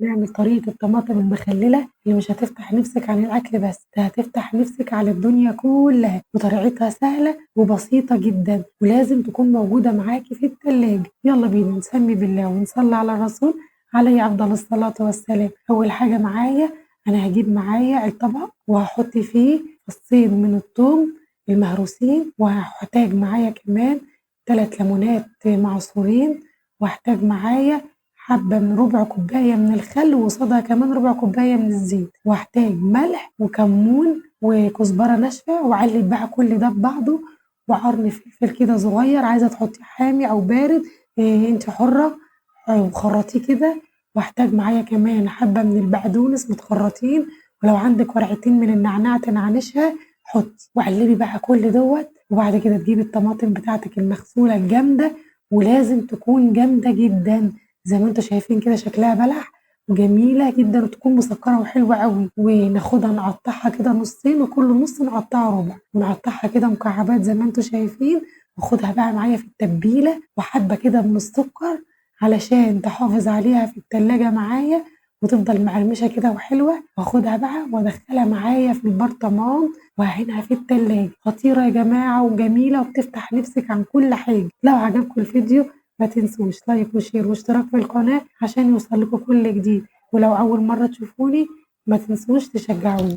نعمل طريقة الطماطم المخللة اللي مش هتفتح نفسك عن الأكل بس، ده هتفتح نفسك على الدنيا كلها، وطريقتها سهلة وبسيطة جدا ولازم تكون موجودة معاكي في التلاجة. يلا بينا نسمي بالله ونصلي على الرسول عليه أفضل الصلاة والسلام. أول حاجة معايا أنا هجيب معايا الطبق وهحط فيه فصين من الثوم المهروسين، وهحتاج معايا كمان 3 ليمونات معصورين، وهحتاج معايا حبة من ربع كوباية من الخل وقصادها كمان ربع كوباية من الزيت، وهحتاج ملح وكمون وكزبرة ناشفة، وأقلب بقى كل ده ببعضه، وقرن فلفل كده صغير، عايزة تحطيه حامي أو بارد انت حرة، وخرطيه كده. وهحتاج معايا كمان حبة من البقدونس متخرطين، ولو عندك ورقتين من النعناع تنعنشها حطي، وقلبي بقى كل دوت. وبعد كده تجيبي الطماطم بتاعتك المغسولة الجامدة، ولازم تكون جامدة جدا زي ما انتوا شايفين كده، شكلها بلح وجميلة جدا، وتكون مسكرة وحلوة قوي. وناخدها نقطعها كده نصين، وكل نص نقطعها ربع، ونقطعها كده مكعبات زي ما انتوا شايفين. واخدها بقى معايا في التتبيلة، وحبة كده من السكر علشان تحافظ عليها في التلاجة معايا وتفضل مقرمشة كده وحلوة. واخدها بقى وادخلها معايا في البرطمان وهعينها في التلاجة. خطيرة يا جماعة وجميلة وبتفتح نفسك عن كل حاجة. لو عجبكم الفيديو ما تنسوش like و share واشتراك في القناة عشان يوصل لكم كل جديد، ولو أول مرة تشوفوني ما تنسوش تشجعوني.